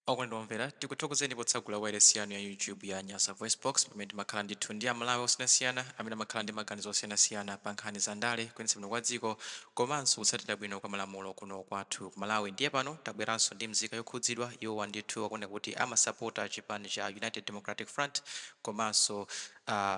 Okondedwa omvera, tikuthokozeni potsegula wailesi yanu ya YouTube ya Nyasa VoiceBox, pamene timakhala ndithu ndi Amalawi osiyanasiyana amene amakhala ndi maganizo osiyanasiyana pa nkhani za ndale, kuyendetsa bwino kwa dziko komanso kutsatira bwino kwa malamulo kuno kwathu ku Malawi. Ndiye pano tabweranso ndi mzika yokhudzidwa. Iwowa ndithu akuoneka kuti amasapota chipani cha United Democratic Front komanso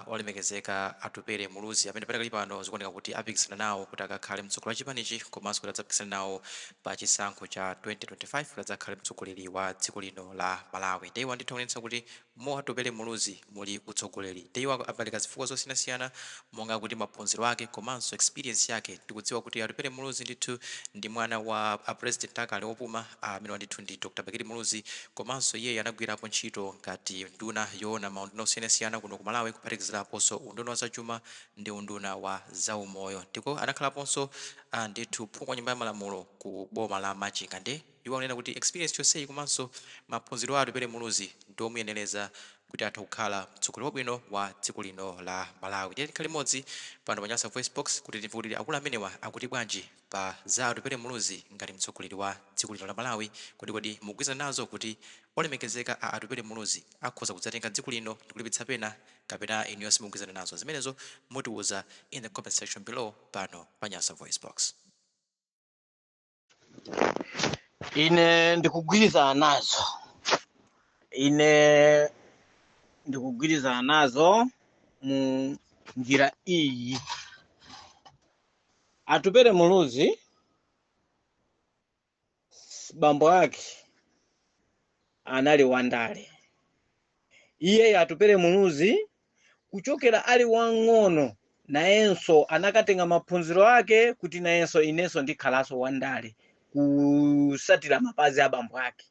olemekezeka Atupele Muluzi, amene padakali pano zikuoneka kuti apikisana nawo kuti akakhale mtsogoleri wa chipanichi komanso kuti adzapikisane nawo pa chisankho cha 2025 kuti adzakhale mtsogoleri wa dziko lino la Malawi. Ndiye iwo ndithu akunenetsa kuti mwa Atupele Muluzi muli utsogoleri. Ndiye iwo apereka zifukwa zosiyanasiyana monga kuti maphunziro ake komanso experience yake. Tikudziwa kuti Atupele Muluzi ndithu ndi mwana wa a president akale opuma, amenewa ndithu ndi Dr Bakili Muluzi, komanso iyeyo anagwirapo ntchito ngati nduna yoona maunduna osiyanasiyana kuno ku Malawi, kuphatikiziraponso unduna wa zachuma ndi unduna wa zaumoyo, ndipo anakhalaponso ndithu phungu wa nyumba ya malamulo ku boma la Machinga. Nde iwo akunena kuti experience yonseyi komanso maphunziro a Atupele Muluzi ndi omuyenereza kuti atha kukhala mtsogoleri wabwino wa dziko lino la Malawi. Ndiye tikhale limodzi pano pa Nyasa VoiceBox kuti timve kuti akulu amenewa akuti bwanji pa za Atupele Muluzi ngati mtsogoleri wa dziko lino la Malawi. Kodi mukugwirizana nazo kuti olemekezeka a Atupele Muluzi akhoza kudzatenga dziko lino ndikulipitsa pena, kapena inuyo simukugwirizana nazo zimenezo? Mutiuza in the comment section below pano pa Nyasa VoiceBox. Ine ndikugwirizana nazo, ine ndikugwirizana nazo mu njira iyi. Atupele Muluzi, bambo ake anali wandale. Iye Atupele Muluzi kuchokera ali wang'ono nayenso anakatenga maphunziro ake kuti nayenso, inenso ndikhalanso wandale, kusatira mapazi a bambo ake.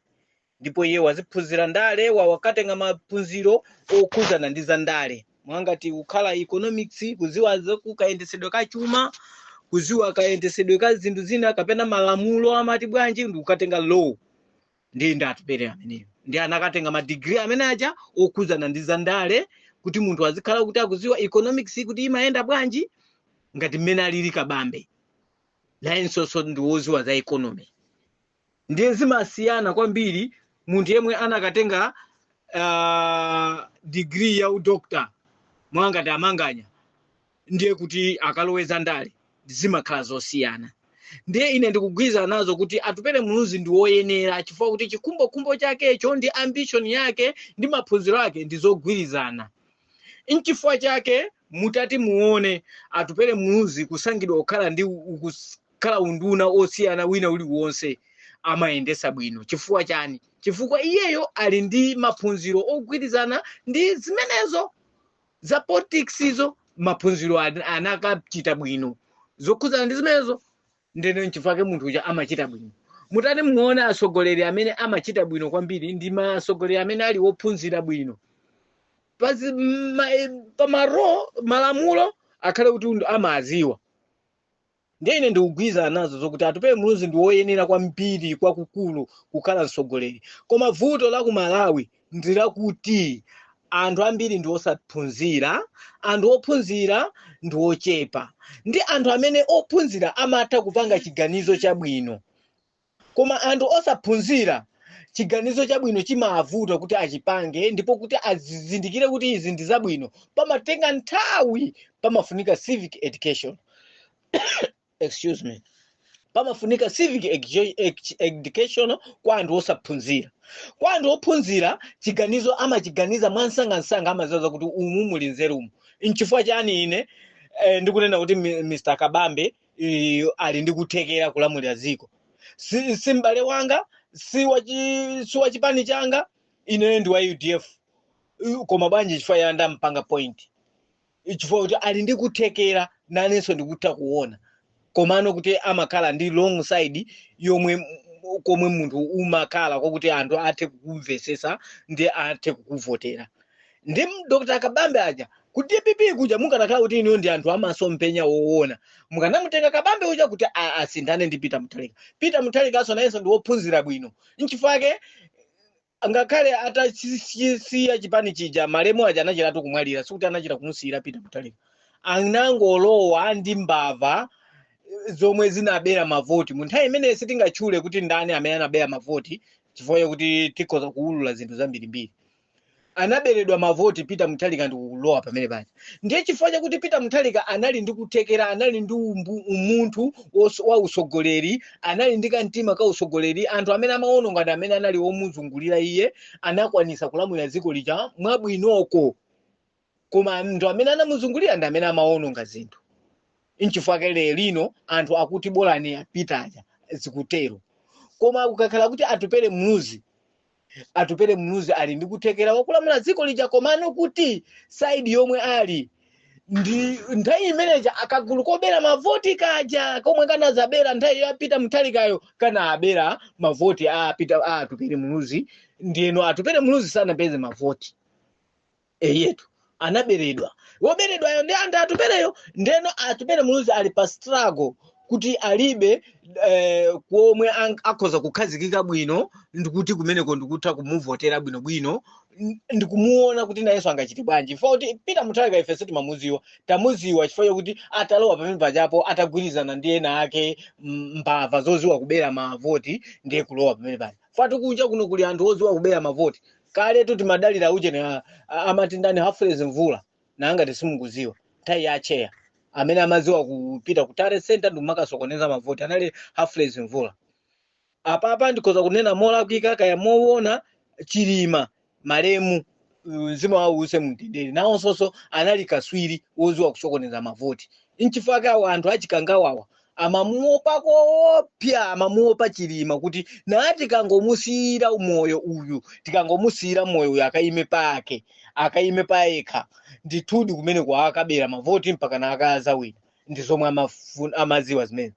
Ndipo iye waziphunzira ndale, wakatenga maphunziro okhuzana ndi za ndale, mwangati kukhala economics, kuziwa zakukayendesedwe ka chuma, kuziwa kayendesedwe ka zinthu zina, kapena malamulo amati bwanji, ndi kukatenga law. Ndi Atupele ameneyo, ndi anakatenga madigiri amene aja okhuzana ndi za ndale, kuti munthu azikhala kuti akuziwa economics kuti imayenda bwanji, ngati mmene alili Kabambe, nayenso ndi woziwa za economy. Ndiye zimasiyana kwambiri munthu yemwe anakatenga degree ya udoctor, mwangati amanganya, ndiye kuti akaloweza ndale, zimakhala zosiyana. Ndiye ine ndikugwirizana nazo kuti Atupele Muluzi ndi woyenera, chifukwa kuti chikhumbokhumbo chakecho ndi ambition yake ndi maphunziro ake ndi zogwirizana. Nchifukwa chake mutati muone, Atupele Muluzi kusankhidwa kukhala ndi kukhala unduna osiyana wina uliwonse, amayendesa bwino. Chifukwa chani? Chifukwa iyeyo ali ndi maphunziro ogwirizana ndi zimenezo za politics izo. Maphunziro anakachita bwino zokhuzana ndi zimenezo. Ndeno nchifukwa chake munthu uja amachita bwino. Mutati muone, atsogoleri amene amachita bwino kwambiri ndi atsogoleri amene ali wophunzira bwino pamaro malamulo, akhale kuti amaziwa. Ndiye ine ndikugwirizana nazo zokuti Atupele Muluzi ndi woyenera kwambiri kwakukulu kukhala mtsogoleri. Koma vuto la ku Malawi ndi lakuti anthu ambiri ndi osaphunzira, anthu ophunzira ndi ochepa. Ndi anthu amene ophunzira amatha kupanga chiganizo chabwino, koma anthu osaphunzira chiganizo chabwino chimavuta kuti achipange, ndipo kuti azindikire kuti izi ndi zabwino pamatenga nthawi. Pamafunika civic education, excuse me, pamafunika civic education kwa anthu osaphunzira. Kwa anthu ophunzira, chiganizo amachiganiza mwansangansanga, amaziwa kuti umu muli nzeru umu. Nchifukwa chani ine ndikunena kuti Mr Kabambe ali ndi kuthekera kulamulira dziko? Si m'bale wanga, si wa chipani changa, ine ndi wa UDF. Koma bwanji chifukwa ya ndampanga appoint? Chifukwa kuti ali ndi kuthekera, nanenso ndikutha kuona. Komano kuti amakhala ndi long side yomwe komwe munthu umakhala kwakuti anthu athe kukumvesesa ndi athe kukuvotera. Ndi Dr Kabambe aja ku DPP kuja, mukanakhala kuti iniyo ndi anthu amasomphenya woona, mukanamutenga Kabambe uja kuti asinthane ndi Peter Mutharika. Peter Mutharika nayenso ndi wophunzira bwino. Nchifukwa chake ngakhale atasiya chipani chija, malemu aja anachitatu kumwalira, sikuti anachita kumusiyira Peter Mutharika. Anangolowa ndi mbava zomwe zinabera mavoti mu nthawi imene sitingatchule kuti ndani amene anabera mavoti. chifukwa chakuti tikhoza kuwulula zinthu zambirimbiri. Anaberedwa mavoti Peter Mutharika ndikulowa pamene paja. Ndiye chifukwa chakuti Peter Mutharika anali ndi kuthekera, anali ndi umunthu wa usogoleri, anali ndi kamtima ka usogoleri, anthu amene amaononga ndi amene anali omuzungulira iye, anakwanisa kulamulira dziko lija mwabwinoko. Koma anthu amene anamuzungulira ndi amene amaononga zinthu. Nchifukwa chake lero lino anthu akuti bolani apita aja, zikutero. Koma kukakhala kuti Atupele Muluzi, Atupele Muluzi ali ndi kuthekera wakulamula dziko lija, komano kuti side yomwe ali ndi nthawi imeneja akagulu kobera mavoti kaja komwe kanazabera nthawi ya Peter Mutharikayo, kanabera mavoti a Peter, a Atupele Muluzi. Ndiyeno Atupele Muluzi sanapeze mavoti eyetu, anaberedwa. Woberedwayo ndi anthu Atupeleyo. Ndeno Atupele Muluzi ali pa struggle kuti alibe komwe akhoza kukhazikika bwino, ndikuti kumeneko ndikutha kumuvotera bwinobwino, ndikumuona kuti nayenso angachite bwanji. Chifukwa kuti Peter Mutharika ife sitimamuziwa, tamuziwa chifukwa chokuti atalowa pamene pajapo atagwirizana ndi ena ake, mbava zoziwa kubera mavoti, ndiye kulowa pamene paja. Fatu kunja kuno kuli anthu oziwa kubera mavoti. Kaletu timadalira uchene amati ndani, Humphrey Mvula, nanga tisimukuziwa nthawi ya acheya amene amaziwa kupita ku tally center ndimakasokoneza mavoti anali Humphrey Mvula. Apapa ndikhoza kunena molakwika kaya moona, Chilima malemu, mzimu wawo uuse mumtendere, nawonsonso anali kaswiri woziwa kusokoneza mavoti. Nchifukwa kawo anthu achikangawawa amamuopa koopsa, amamuopa Chilima kuti na tikangomusiyira moyo uyu, tikangomusiyira moyo uyu akayime pake, akayime payekha, ndithudi kumene kwa akabera mavoti mpaka na akazawina. Ndi zomwe amaziwa zimene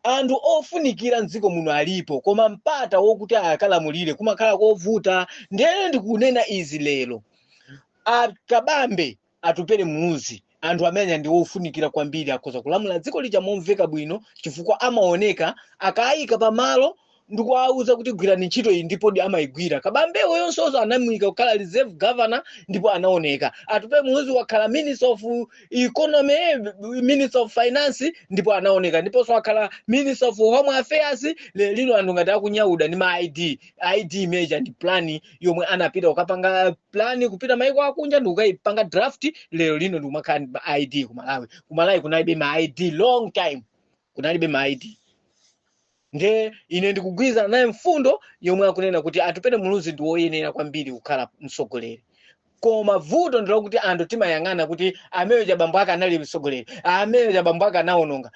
anthu ofunikira mdziko muno alipo, koma mpata wokuti akalamulire kumakhala kovuta. Ndiye ndikunena izi lero, akabambe, Atupele Muluzi, anthu amene ndi ofunikira kwambiri, akhoza kulamula dziko lija momveka bwino, chifukwa amaoneka akayika pamalo ndikuwauza kuti gwirani ntchito iyi, ndipo di amayigwira. Kabambewo yonsonso anamuyika kukhala reserve governor ndipo anaoneka. Atupele Muluzi wakhala minister of economy, minister of finance, ndipo anaoneka. Ndiponso wakhala minister of home affairs. Lero anthu ngati akunyauda ndi ma ID, ID major ndi plan yomwe anapita kukapanga plan kupita maiko akunja ndi kukayipanga draft. Lero lino ndikumakhala ndi ma ID ku Malawi. Ku Malawi kunalibe ma ID long time, kunalibe ma ID. Nde ine ndikugwirizana naye mfundo yomwe akunena kuti Atupele Muluzi ndi woyenera kwambiri kukhala mtsogoleri, koma vuto ndilokuti anthu timayang'ana kuti ameyo cha bambo ake anali mtsogoleri, ameyo cha bambo ake anawononga,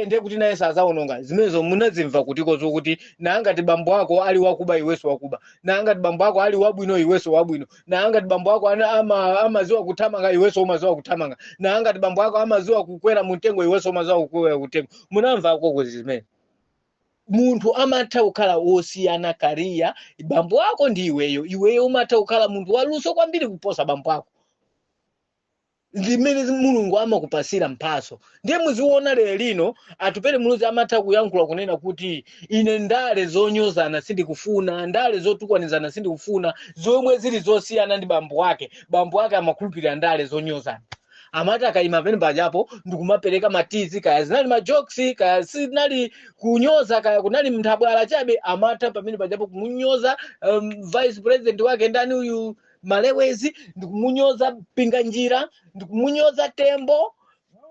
ndiye kuti naye sazawononga. Zimenezo munazimva kutiko zokuti nangati bambo ako ali wakuba iwenso wakuba, nangati bambo ako ali wabwino iwenso wabwino, nangati bambo ako amaziwa kuthamanga iwenso umaziwa kuthamanga, nangati bambo ako amaziwa kukwera mtengo iwenso umaziwa kukwera mtengo? Munamva koko zimene? Munthu amatha kukhala wosiyana career, bambo ako ndi iweyo. Iweyo umatha kukhala munthu waluso kwambiri kuposa bambo ako, zimene Mulungu amakupasira mphaso. Ndiye muziona lero lino Atupele Muluzi amatha kuyankhula kunena kuti ine ndale zonyozana sindikufuna, ndale zotukwanizana sindikufuna, zomwe zili zosiyana ndi bambo ake. Bambo ake amakhulupirira ndale zonyozana, amati akayima pamene pajapo ndikumapereka matizi, kaya zinali majokes, kaya sinali kunyoza, kaya kunali mnthabwala chabe, amatha pamene pajapo kumunyoza vice president wake ndani uyu Malewezi, ndikumunyoza Mpinganjira, ndikumunyoza Tembo,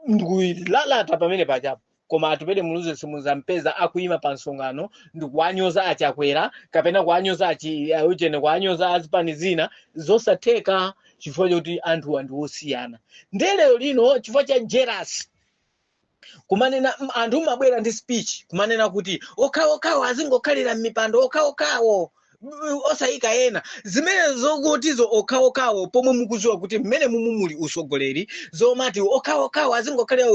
ndikulalata pamene pajapo. Koma Atupele Muluzi simuzampeza akuyima pa msonkhano ndikuwanyoza achakwera kapena kuwanyoza achi uchene, kuwanyoza azipani zina. Zosatheka, chifukwa choti anthu ndi osiyana. Ndiye lero lino chifukwa cha jealous kumanena anthu mabwera ndi speech kumanena kuti okhaokhawo azingokhalira m'mipando, okhaokhawo osayika ena, zimene zokutizo okhaokhawo, pomwe mukuziwa kuti mmene mumu muli usogoleri, zomati okhaokhawo azingokhalira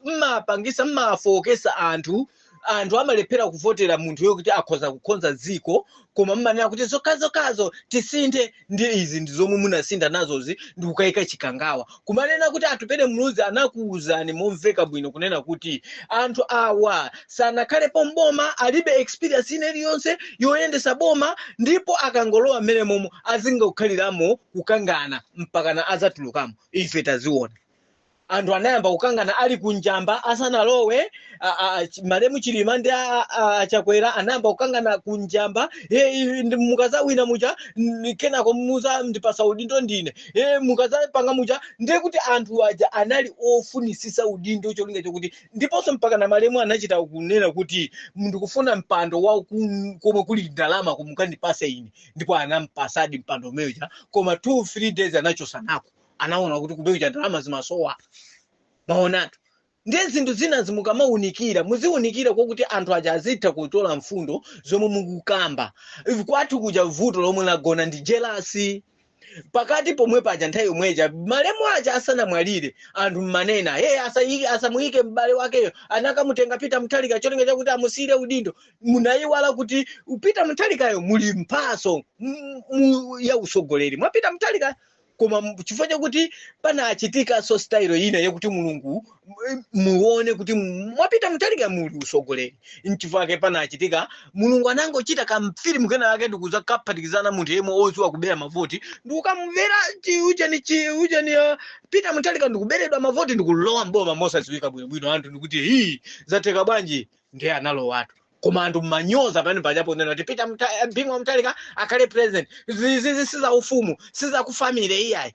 mmapangisa mmafowokesa anthu. Anthu amalephera kuvotera munthu yokuti akhoza kukonza dziko, koma mmanena kuti zokhazokhazo tisinthe. Ndi izi ndi zomwe munasintha nazozi ndi kukayika chikangawa. Kumanena kuti Atupele Muluzi anakuwuzani momveka bwino kunena kuti anthu awa sanakhalepo mboma, alibe experience ina iliyonse yoyendesa boma, ndipo akangolowa mmene momo azingokhaliramo kukangana mpakana azatulukamo. Ife taziona. Anthu anayamba kukangana ali kunjamba asanalowe. Malemu Chilima ndi Achakwera anayamba kukangana kunjamba. "Hey, mukazawina muja, kenako muza ndipasa udindo ndine, hey, mukazapanga muja." Ndiye kuti anthu aja anali ofunisisa udindo, cholinga chokuti, ndiponso mpaka na malemu anachita kunena kuti, "Ndikufuna mpando wa komwe kuli ndalama, kumukandipase ine." Ndipo anampasadi mpando umeja, koma 2 3 days anachosanako, anaona kuti kumeja ndalama zimasowa. Maonatu, ndiye zinthu zina zimukamaunikira, muziunikira kwakuti anthu aja azitha kutola mfundo zomwe mukukamba. Kwathu kuja vuto lomwe lagona ndi jealous pakati pomwe paja. Nthawi yomweja malemu aja asanamwalire, anthu mmanena, "Hey, asamuyike m'bale wakeyo, anakamutenga Peter Mutharika cholinga chakuti amusiyire udindo." Munayiwala kuti Peter Mutharikayo muli mphaso ya usogoleri mwa Peter Mutharika, koma chifukwa chakuti panachitikanso style ina yakuti Mulungu muone kuti mwa Peter Mutharika muli usogoleri, nchifukwa chake panachitika Mulungu anangochita kamfilimu kena kake ndikuza kaphatikizana munthu yemwe oziwa kubera mavoti ndikukamvera chiujeni chiujeni Peter Mutharika ndikuberedwa mavoti, ndikulowa mboma mosadziwika bwinobwino. Anthu ndikuti, "Hii, zatheka bwanji?" Ndiye analowatu, koma anthu mmanyoza pamene pajapo nena kuti Peter Bingu wa Mutharika akhale president, zizi siza ufumu, siza ku family iyayi,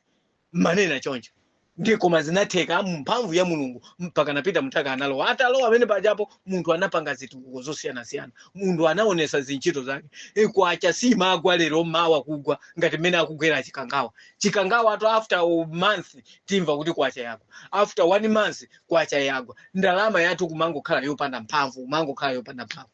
manena choncho. Ndiye koma zinatheka mphamvu ya Mulungu, mpaka na Peter Mutharika analowa. Atalowa pamene pajapo, munthu anapanga zitukuko zosiyanasiyana, munthu anaonesa zintchito zake. Kwacha simagwa lero mawa kugwa ngati mmene akugwera Chikangawa. Chikangawa ato after a month timva kuti kwacha yagwa, after one month kwacha yagwa. Ndalama yathu kumangokhala yopanda mphamvu, kumangokhala yopanda mphamvu.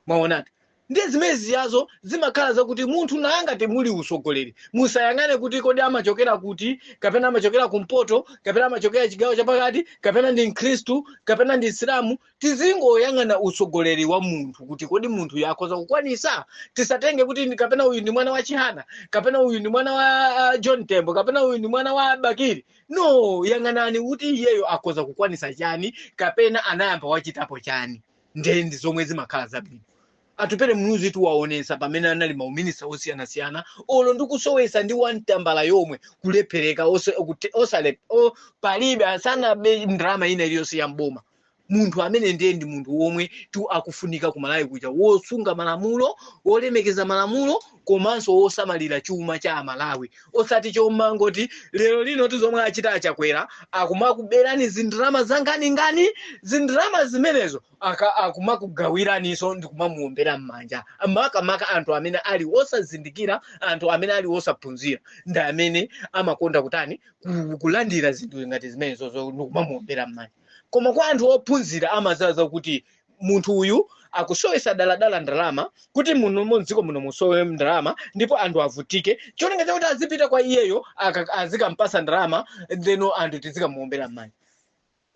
Mwaonatu, ndiye zimene ziyazo zimakhala zakuti munthu nangati muli usogoleri, musayang'ane kuti kodi amachokera kuti, kapena amachokera kumpoto, kapena amachokera chigawo chapakati, kapena ndi mkhristu, kapena ndi Isilamu. Tizingoyang'ana usogoleri wa munthu kuti kodi munthu yakhoza kukwanisa. Tisatenge kuti kapena uyu ndi mwana wa Chihana, kapena uyu ndi mwana wa John Tembo, kapena uyu ndi mwana wa Bakiri. No, yang'anani kuti iyeyo akhoza kukwanisa chani, kapena anayamba wachitapo chani. Ndiye ndi zomwe zimakhala zabwino. Atupele Muluzi tiwaonesa pamene anali mauminista osiyanasiyana, olo ndikusowesa ndi wamtambala yomwe kulephereka, palibe asanabe ndalama ina iliyonse ya mboma. Munthu amene ndiye ndi munthu womwe tu akufunika kumalawi kuja, wosunga malamulo, wolemekeza malamulo, komanso wosamalira chuma cha Amalawi, osati chomangoti lero lino tizomwe achita Achakwera, akumakuberani zindalama zanganingani, zindalama zimenezo akumakugawiraninso ndikumamuombera m'manja. Makamaka anthu amene ali osazindikira, anthu amene ali osaphunzira ndi amene amakonda kutani, kulandira zinthu ngati zimenezo ndikumamuombera m'manja. Koma kwa anthu ophunzira amazaza kuti munthu uyu akusowesa daladala ndalama, kuti muno mdziko muno musowe ndalama ndipo anthu avutike, cholinga chakuti azipita kwa iyeyo azikampasa ndalama, then anthu tizikamuombera m'manja.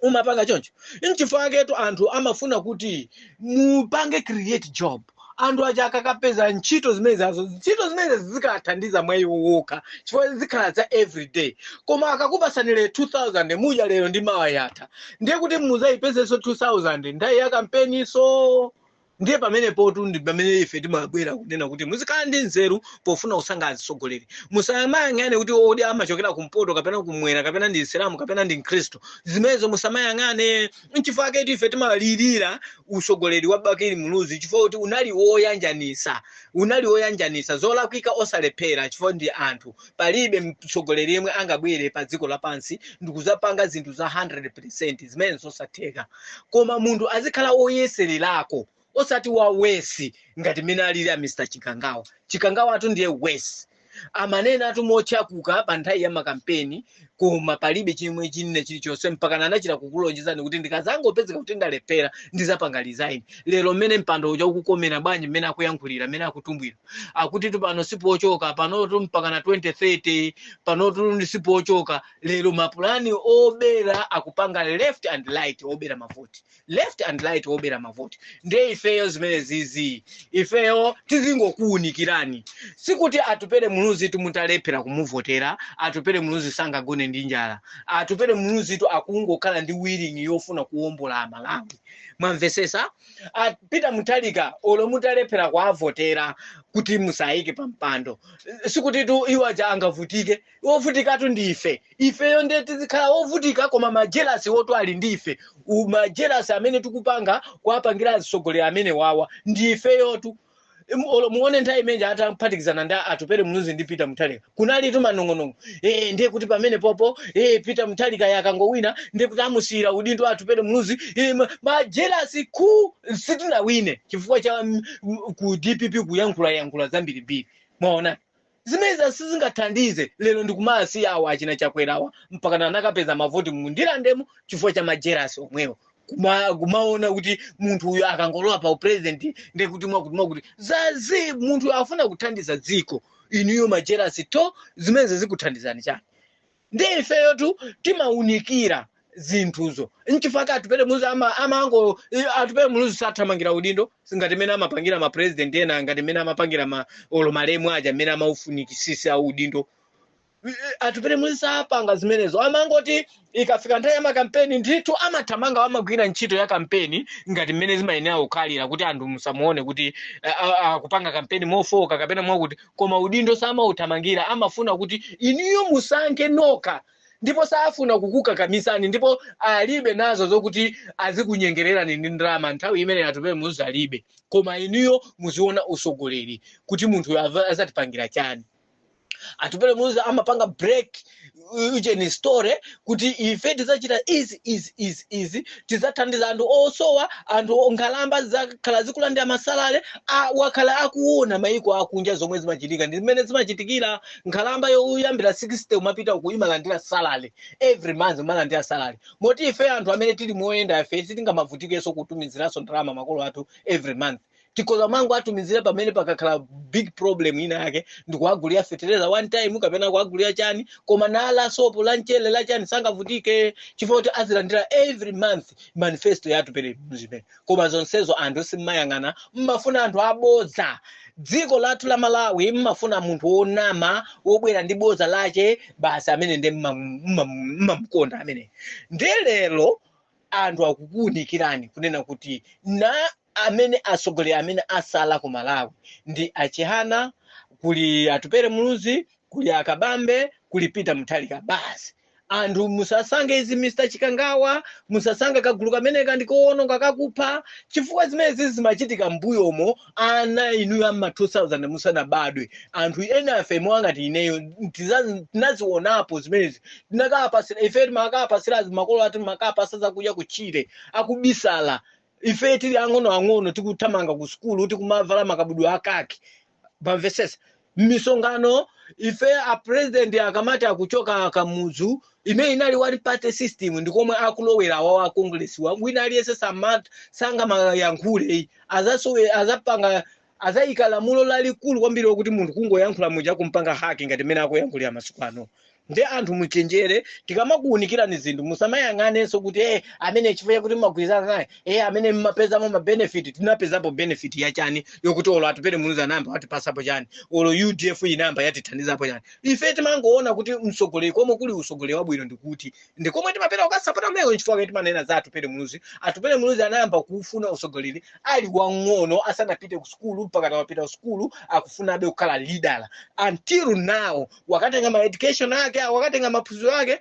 Umapanga choncho nchifukwa ketu anthu amafuna kuti mupange create job. Anthu aja akakapeza ntchito zimene zazo, ntchito zimene zikathandiza mwa iwo wokha, chifukwa zikhala za everyday. Koma akakupasanire 2000 mudya lero ndi mawa yatha, ndiye kuti muzayipezenso 2000 nthawi ya kampeniso. Ndiye pamene potu ndi pamene ife timabwera kunena kuti muzikhala ndi nzeru pofuna kusankha atsogoleri. Musamayang'ane kuti odi amachokera kumpoto kapena kumwera, kapena ndi Isilamu, kapena ndi Mkhristu. Zimenezo musamayang'ane. Nchifukwa ketu ife timalirira usogoleri wa Bakili Muluzi, chifukwa kuti unali woyanjanisa, unali woyanjanisa zolakwika osalephera, chifukwa ndi anthu. Palibe mtsogoleri yemwe angabwere pa dziko lapansi ndikuzapanga zinthu za 100%, zimene zosatheka. Koma munthu azikhala oyesererako, osati wa worse ngati mmene alili a Mr Chikangawa. Chikangawa atu ndiye worse. Amanena atu mochakuka pa nthawi ya makampeni, koma palibe chimwe chinene chilichonse, mpaka anachita kukulonjezani kuti, "Ndikazangopezeka kuti ndalephera, ndizapanga resign." Lero mmene mpando uja ukukomera bwanji, mmene akuyankhulira, mmene akutumbwira, akuti tu pano sipochoka, panotu mpaka na 2030, panotu sipochoka. Lero mapulani obera akupanga left and right, obera mavoti left and right, obera mavoti. Ndiye ifeyo zimene zizi, ifeyo tizingokuwunikirani, sikuti Atupele Muluzi. Muluzi mutalephera kumuvotera, Atupele Muluzi sangagone ndi njala. Atupele Muluzi tu akungokhala ndi willing yofuna kuwombola Amalawi, mwamvesesa? Peter Mutharika, olo mutalephera kuavotera kuti musayike pa mpando, sikuti tu iwo aja angavutike. Ovutikatu ndife ifeyo, ndiye tizikhala ovutika. Koma ma jealous woto ali ndife. Ma jealous amene tikupanga kuwapangira atsogoleri amene wawa ndifeyotu. Olo muone nthawi imene ataphatikizana ndi Atupele Muluzi ndi Peter Mutharika, kunalitu manong'onong'o, ndiye kuti pamene popo Peter Mutharika yakangowina, ndiye kuti amusiyira udindo Atupele Muluzi. Ma jealous ku sitinawine chifukwa cha ku DPP kuyankhula yankhula zambirimbiri. Mwaona, zimene sizingathandize. Lero ndikumasiya awo achina Chakwerawa mpaka anakapeza mavoti mundirandemo chifukwa cha ma jealous omwewo. Kumaona kuti munthu uyu akangolowa pa u president, ndekuti mwakuti mwakuti zazi. Munthu afuna kuthandiza dziko, inuyo ma jealous to zimene zikuthandizani chani? Ndi ifeyotu timaunikira zinthuzo. Nchifukwa Atupele Muluzi amango Atupele Muluzi sathamangira udindo ngati mmene amapangira ma president ena, ngati mmene amapangira ma olo malemu aja, mmene amaufunikisisa udindo. Atupele Muluzi sapanga zimenezo. Amangoti ikafika nthawi ya makampeni, ndithu amathamanga, amagwira ntchito ya kampeni ngati mmene zimayenera kukhalira, kuti anthu musamuone kuti akupanga kampeni mofoka kapena mwakuti, koma udindo samauthamangira. Amafuna kuti inuyo musankhe nokha, ndipo safuna kukukakamisani, ndipo alibe nazo zokuti azikunyengererani ndi ndalama. Nthawi imene Atupele Muluzi alibe, koma inuyo muziona usogoleri kuti munthu azatipangira chani. Atupele Muluzi amapanga break ujeni story kuti ife tidzachita izi, izi, izi, izi, tidzathandiza anthu osowa, anthu nkhalamba zakhala zikulandira ma salary. Wakhala akuona maiko akunja zomwe zimachitika ndi zimene zimachitikira. Nkhalamba yoyambira 60 umapita uku imalandira salary every month, umalandira salary. Moti ife anthu amene tili moyenda, ife sitingamavutikenso kutumiziranso ndalama makolo athu every month. Tikhoza mango atumizira pamene pakakhala big problem ina yake, ndikuwagulira fertilizer one time kapena kuwagulira chani, koma nala sopo la mchere la chani sangavutike chifukwa kuti azilandira every month. Manifesto ya Atupele zimene, koma zonsezo anthu simmayang'ana, mmafuna anthu abodza. Dziko lathu la Malawi, mmafuna munthu wonama, wobwera ndi bodza lache basi, amene ndi mmamukonda amene. Ndi lero anthu akukuwunikirani kunena kuti na amene atsogoleri amene asala ku Malawi ndi Achihana, kuli Atupele Muluzi, kuli Akabambe, kuli Peter Mutharika basi. Anthu musasange izi, Mr Chikangawa, musasange kagulu kameneka, ndikoononga, kakupha, chifukwa zimenezi zimachitika mbuyomo ana inuyo amma 2000 musanabadwe. Anthu ena afe mwangati ineyo tinazionapo zimenezi. Tinakapasira ife, timakapasira makolo athu, timakapasa zakudya kuchire akubisala. Ife tili ang'onoang'ono, tikuthamanga ku sukulu, tikumavala makabudwe akaki, pamvesesa? M'misonkhano ife a president akamati akuchoka Kamuzu, imene inali one party system, ndikomwe akulowera awawo a Congress wa wina aliyense sangamayankhule, azasowe azapanga, azayika lamulo lalikulu kwambiri lokuti munthu kungoyankhula muja kumpanga hack ngati mmene akuyankhulira masiku ano. Ndi anthu muchenjere, tikamakuwunikirani zinthu musamayang'anenso kuti amene chifukwa chakuti mmagwirizana naye, amene mmapezamo ma benefit. Tinapezapo benefit yachani yokuti olo Atupele Muluzi anayamba watipasapo chani, olo UDF inayamba yatithandizapo chani? Ife timangoona kuti mtsogoleri, komwe kuli utsogoleri wabwino, ndikuti ndikomwe timapita kukasapota meko. Nchifukwa timanena za Atupele Muluzi. Atupele Muluzi anayamba kufuna utsogoleri ali wang'ono, asanapite ku sukulu, mpaka wapita ku sukulu akufunabe kukhala leader until now. Wakatenga ma education ake, wakatenga maphunziro ake.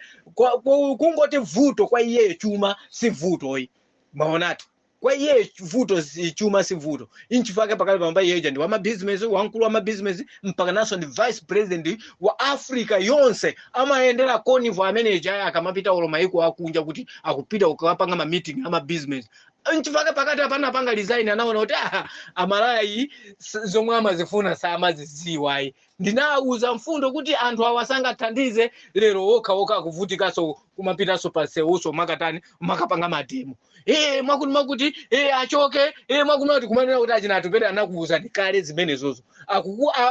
Kungoti vuto kwa iyeyo chuma si vuto iyi. Maonatu, kwa iye vuto chuma si vuto. Inchifukwa pakali pamba iyeyo ndi wamabizinesi, wamkulu wa mabizinesi, mpaka naso ndi vice president wa Africa yonse. Amayendera convoy ameneja akamapita olo maiko akunja kuti akupita kukapanga ma meeting ama business. Nchifukwa pakati apana apanga resign, anaona kuti ah, Amalawi zomwe amazifuna samazidziwa ayi. Ndinawuza mfundo kuti anthu awa sangathandize. Lero wokha wokha akuvutikanso, kumapitanso pa nsewuso, makatani, makapanga ma demo, mwakuti mwakuti, achoke, mwakuti mwakuti, kumanena kuti achina Atupele anakuwuzani kale zimenezozo.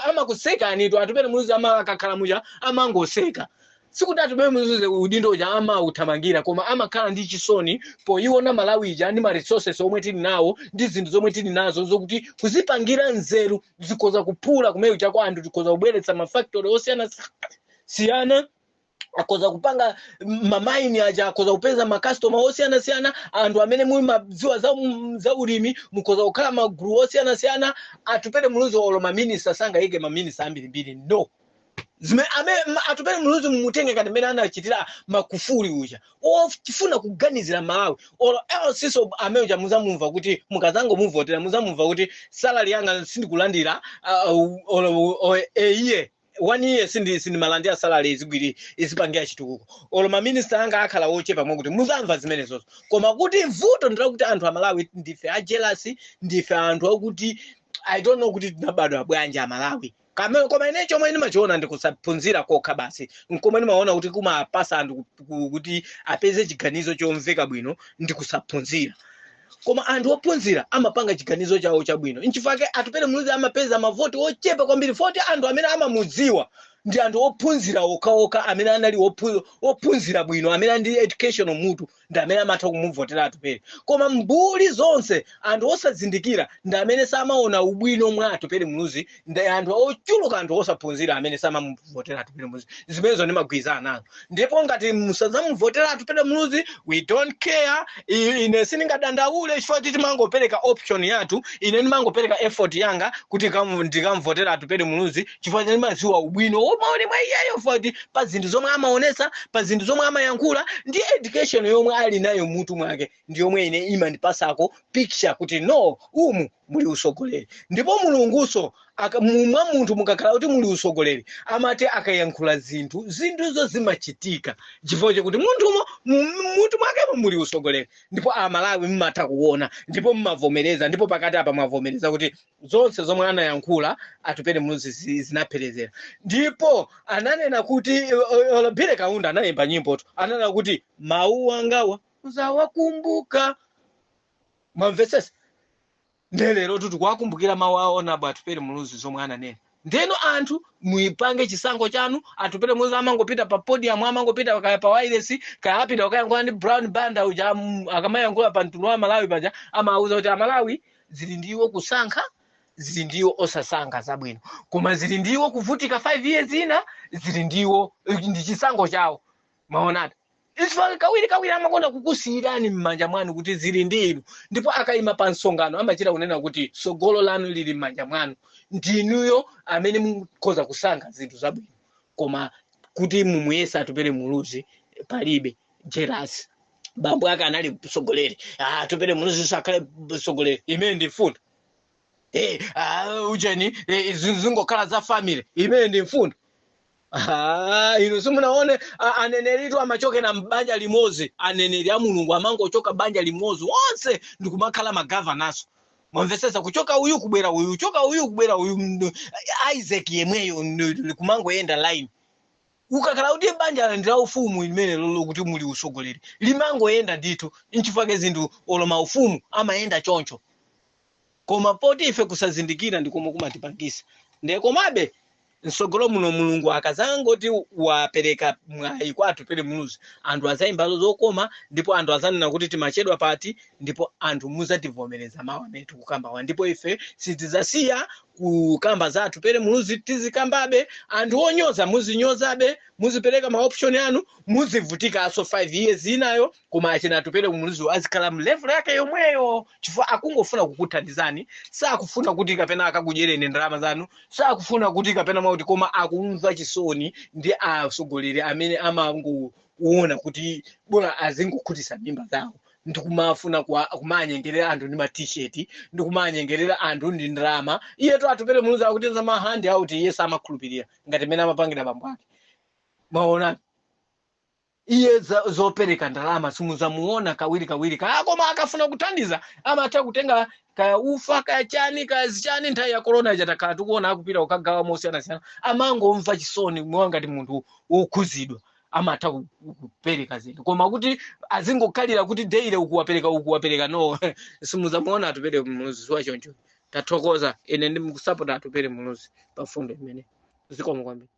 Amakusekani tu. Atupele Muluzi akakhala muja amangoseka. Sikuti Atupele Muluzi udindo uja amauthamangira, koma amakhala ndi chisoni poiona Malawi ija ndi ma resources omwe tili nawo ndi zinthu zomwe tili nazo, zokuti kuzipangira nzeru zikhoza kuphula kumene kuja kwa anthu, tikhoza kubweretsa ma factory osiyana siyana, akhoza kupanga ma mine aja, akhoza kupeza ma customer osiyana siyana. Anthu amene muli madziwa za ulimi mukhoza kukhala magulu osiyana siyana. Atupele Muluzi olo ma minister sangayike ma minister ambirimbiri, no. Zime Atupele Muluzi mumutenge kati mmene anachitira Magufuli uja, ofuna kuganizira Malawi. Olo elsiso amene uja muzamumva kuti mukazangomuvotera, muzamumva kuti salary yanga sindikulandira olo a year, one year sindimalandira salary, izigwiri izipangira chitukuko, olo ma minister anga akhala ochepa mwakuti muzamva zimenezozo. Koma kuti vuto ndilakuti anthu Amalawi ndife a jealous, ndife anthu akuti I don't know kuti tinabadwa bwanji Amalawi. Koma ine chomwe ndimachiona ndi kusaphunzira kokha basi, nkomwe ndimaona kuti kumapasa anthu kuti apeze chiganizo chomveka bwino ndi kusaphunzira. Koma anthu ophunzira amapanga chiganizo chawo chabwino. Nchifukwa Atupele Muluzi amapeza mavoti ochepa kwambiri, foti anthu amene amamudziwa ndi anthu ophunzira okhaokha, amene anali ophunzira bwino, amene ali ndi educational mutu, ndi amene amatha kumuvotera Atupele. Koma mbuli zonse, anthu osazindikira, ndi amene samaona ubwino mwa Atupele Muluzi, ndi anthu ochuluka, anthu osaphunzira amene samamuvotera Atupele Muluzi. Zimenezo ndimagwirizana nazo. Ndipo ngati musadzamuvotera Atupele Muluzi, we don't care. Ine sindingadandaule chifukwa kuti timangopereka option yathu. Ine ndimangopereka effort yanga kuti ndikamvotera Atupele Muluzi chifukwa ndimadziwa ubwino womwe uli mwa iyeyo, chifukwa kuti pa zinthu zomwe amaonesa, pa zinthu zomwe amayankhula ndi education yomwe ali nayo mutu mwake, ndi yomwe ine imandipasako picture kuti no, umu muli usogoleri. Ndipo Mulunguso mwa munthu mukakhala kuti muli usogoleri, amati akayankhula zinthu, zinthuzo zimachitika chifukwa chakuti munthumo mutu mwakemo muli usogoleri. Ndipo Amalawi mmatha kuona ndipo mmavomereza, ndipo pakati apa mwavomereza kuti zonse zomwe anayankhula Atupele Muluzi zinapherezera. Ndipo ananena kuti Billy Kaunda anayimba nyimboto, ananena kuti mawu angawa muzawakumbuka. Mwamvetsesa? Ndelero tikuwakumbukira mawu a Honorable Atupele Muluzi zomwe ananena. Ndeno anthu muipange chisankho chanu. Atupele Muluzi amangopita pa podium, amangopita kaya pa wireless, kaya apita kukayankhula ndi Brown Banda uja, akamayankhula pa mtundu wa Malawi paja amawuza kuti Amalawi zili ndiwo kusankha, zili ndiwo osasankha zabwino, koma zili ndiwo kuvutika 5 years ina, zili ndiwo, ndi chisankho chawo. Maonati ife kawiri kawiri amakonda kukusiyirani m'manja mwanu kuti zili ndi inu. Ndipo akayima pa msonkhano amachita kunena kuti sogolo lanu lili m'manja mwanu, ndinuyo amene mukhoza kusankha zinthu zabwino. Koma kuti mumuyese Atupele Muluzi, palibe jealous. Bambo ake anali mtsogoleri, Atupele Muluzi sakhale mtsogoleri, imene ndi mfundo. Ujeni zingokhala za family, imene ndi mfundo. Inu simunaone aneneritu amachokera mbanja limodzi. Aneneri a Mulungu amangochoka banja limodzi onse ndikumakhala magavanaso. Mwamvetsetsa? Kuchoka uyu kubwera uyu, kuchoka uyu kubwera uyu, Isaac yemweyo, kumangoyenda line. Ukakhala kuti banja ndi la ufumu limene lolo kuti muli usogoleri, limangoyenda ndithu. Nchifukwa zinthu olo maufumu amayenda choncho. Koma poti ife kusazindikira ndikomwe kumatipangisa. Ndiye komabe msogolo muno Mulungu akazangoti wapereka mwayi kwa Atupele Muluzi, anthu azayimba zokoma ndipo anthu azanena kuti timachedwa pati, ndipo anthu muzativomereza mawu amene tikukambawa. Ndipo ife sitidzasiya kukamba za Atupele Muluzi, tizikambabe. Anthu onyoza muzinyozabe, muzipereka ma option anu, muzivutikanso 5 years inayo, koma achina Atupele Muluzi azikhala mu level yake yomweyo, chifukwa akungofuna kukuthandizani. Sakufuna kuti kapena akakudyereni ndalama zanu, sakufuna kuti kapena mwakuti, koma akumva chisoni ndi atsogoleri amene amangoona kuti bora azingokhutisa mimba zawo ndikumafuna kumanyengerera anthu ndi ma T-shirt, ndikumanyengerera anthu ndi ndalama. Iye to Atupele Muluzi akuti za ma hand out iye samakhulupirira ngati mmene amapangira bambo ake. Maona, iye zopereka ndalama simuzamuona kawiri kawiri kaya, koma akafuna kuthandiza amatha kutenga kaya ufa, kaya chani, kaya zichani. Nthawi ya corona ija takhala tikuona akupita kukagawa mosiyanasiyana. Amangomva chisoni mwa ngati munthu wokhuzidwa, amatha kupereka zinthu, koma kuti azingokhalira kuti daily ukuwapereka ukuwapereka, no, simuzamuona Atupele Muluzi wachoncho. Tathokoza. Ine ndimukusapota Atupele Muluzi pa fundo imene. Zikomo kwambiri.